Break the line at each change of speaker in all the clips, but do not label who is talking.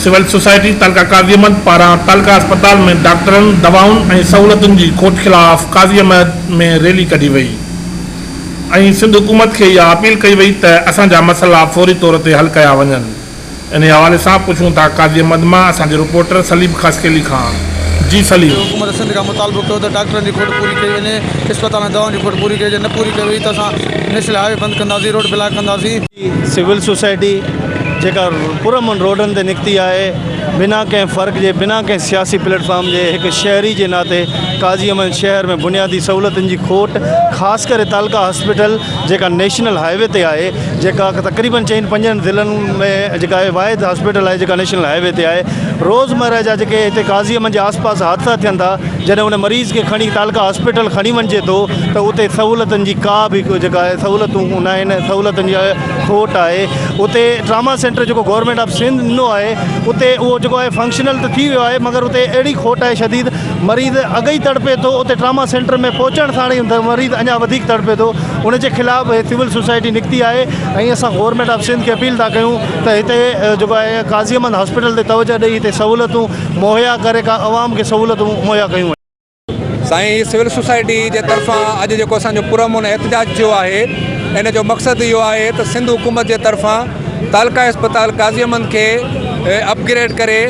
Civil society تعلقه قاضي احمد پاران تعلقه اسپتال ۾ ڊاڪٽرن، دوائن ۽ سهولتن جي کوٽ خلاف قاضي احمد ۾ ريلي ڪڍي وئي ۽ سنڌ حڪومت کي اها اپيل ڪئي وئي ته اسان جا مسئلا فوري طور تي حل ڪيا وڃن. انهي حوالي سان پڇون ٿا قاضي احمد مان اسان جي رپورٽر سليم خاصخيلي کان جي سليم.
حڪومت سنڌ کان مطالبو ڪيو ته ڊاڪٽرن جي کوٽ پوري ڪئي وڃي، اسپتالن ۾ دوائن جي کوٽ پوري ڪئي وڃي، نه پوري ڪئي وئي ته اسان نيشنل هاء وي بند ڪنداسين، روڊ بلاڪ ڪنداسين.
سول سوسائٽي جيڪا پرامن روڊن تي نڪتي آهي بنا ڪنهن فرق جي بنا ڪنهن سياسي پليٽ فارم جي هڪ شهري جي ناتي قاضي احمد شهر ۾ بنيادي سهولتن جي کوٽ خاص ڪري تعلقه هاسپيٽل جيڪا نيشنل هاء وي تي آهي جيڪا تقريبن چئن پنجن ضلعن ۾ جيڪا آهي واحد هاسپيٽل آهي جيڪا نيشنل هاء وي تي آهي روزمره جا جيڪي هتي قاضي احمد جي آس پاس حادثا ٿين ٿا جڏهن ان مريض کي کڻي تعلقه هاسپيٽل کڻي وڃجي ٿو ته اتي سهولتن جي ڪا به جيڪا آهي سهولتون نه آهن سهولتن جي کوٽ آهي اتي ٽراما سينٽر جيڪو گورنمينٽ آف سنڌ ڏنو آهي اتي اهو جيڪو آهي فنڪشنل ته ٿي ويو آهي مگر اتي اهڙي کوٽ آهي شديد مريض اڳ ئي تڙپي ٿو اتي ٽراما سينٽر ۾ پهچڻ ساڻ ئي مريض اڃا وڌيڪ تڙپي ٿو ان جي خلاف هي سول سوسائٽي نڪتي آهي ۽ اسان گورنمينٽ آف سنڌ کي اپيل ٿا ڪيون ته هتي جيڪو آهي قاضي احمد هاسپيٽل تي توجه ڏئي هتي سهولتون مهيا ڪري ڪا عوام کي سهولتون مهيا ڪيون وڃن.
سائين هي سول سوسائٽي جي طرفان اڄ جيڪو اسان جو پرامن احتجاج ٿيو آهي ان جو مقصد اهو آهي ته سنڌ حڪومت جي طرفان تعلقه اسپتال قاضي احمد کي اپ گريڊ ڪري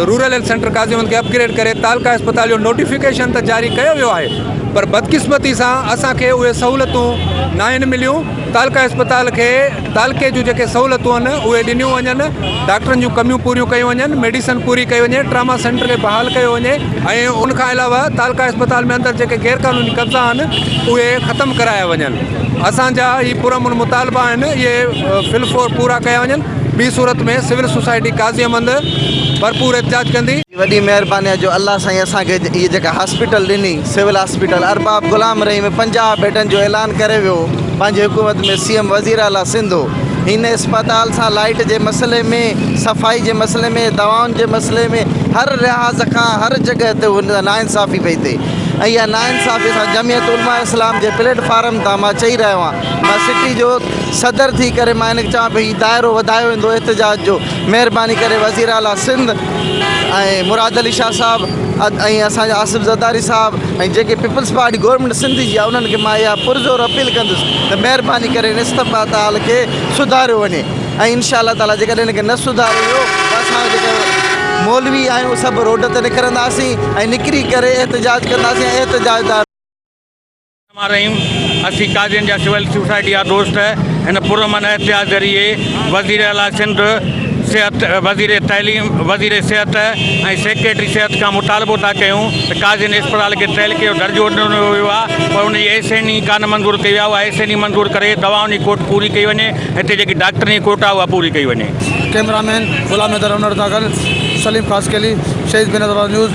rural health centre Qazi Ahmed کي اپ گريڊ ڪري تعلقه اسپتال جو نوٽيفڪيشن ته جاري ڪيو ويو آهي پر بدقسمتي سان اسان کي اهي سهولتون ناهن مليون تعلقه اسپتال کي تعلقي جون جيڪي سهولتون آهن اهي ڏنيون وڃن ڊاڪٽرن جون ڪميون پوريون ڪيون وڃن ميڊيسن پوري ڪئي وڃي ٽراما سينٽر کي بحال ڪيو وڃي ۽ ان کان علاوه تعلقه اسپتال ۾ اندر جيڪي غير قانوني قبضا آهن اهي ختم ڪرايا وڃن اسان جا هي پرامن مطالبا آهن اهي في الفور پورا ڪيا وڃن ٻي صورت ۾ سول سوسائٽي قاضي احمد ڀرپور احتجاج ڪندي.
وڏي مهرباني آهي جو الله سائين اسان کي هي جيڪا هاسپيٽل ڏني civil hospital Arbab Ghulam Rahim 50 Beadon جو اعلان ڪري ويو پنهنجي حڪومت ۾ سي ايم وزير اعليٰ سنڌ هو هن اسپتال سان لائيٽ جي مسئلي ۾ صفائي جي مسئلي ۾ دوائن جي مسئلي ۾ هر لحاظ کان هر جڳهه تي هن ناانصافي پئي ٿئي ۽ اها ناانصافي اسان جمعيت علماء اسلام جي پليٽ فارم تان مان چئي رهيو آهيان مان سٽي جو صدر ٿي ڪري مان هن کي چوان پيو هي دائرو وڌايو ويندو احتجاج جو مهرباني ڪري وزير اعليٰ سنڌ ۽ مراد علي شاهه صاحب ۽ اسان جا آصف زرداري صاحب ۽ جيڪي پيپلز پارٽي گورنمينٽ سنڌ جي آهي انهن کي مان اها پرزور اپيل ڪندس ته مهرباني ڪري هن اسپتال کي سڌاريو وڃي ۽ انشاء الله تعاليٰ جيڪڏهن هن کي نه سڌاريو ويو ته اسان جيڪي مولوي آهيون سڀ روڊ تي نڪرنداسين ۽ نڪري ڪري احتجاج ڪنداسين ۽ احتجاج دا
الرحمن الرحيم اسين قاضين جا سول سوسائٽي جا دوست هن پرامن احتجاج ذريعي وزير اعليٰ سنڌ صحت وزير تعليم وزير صحت ۽ سيڪريٽري صحت کان مطالبو ٿا ڪيون ته قاضين اسپتال کي تعلقي جو درجو ڏنو ويو آهي پر ان جي ايس اين اي ڪانه منظور ڪئي وئي آهي اها ايس اين اي منظور ڪري دوائن جي کوٽ پوري ڪئي وڃي هتي جيڪي ڊاڪٽرن جي کوٽ آهي اها پوري ڪئي وڃي.
ڪئميرا مين غلام حيدر انڙ سان گڏ سليم خاصخيلي، شهيد بينظير آباد نيوز.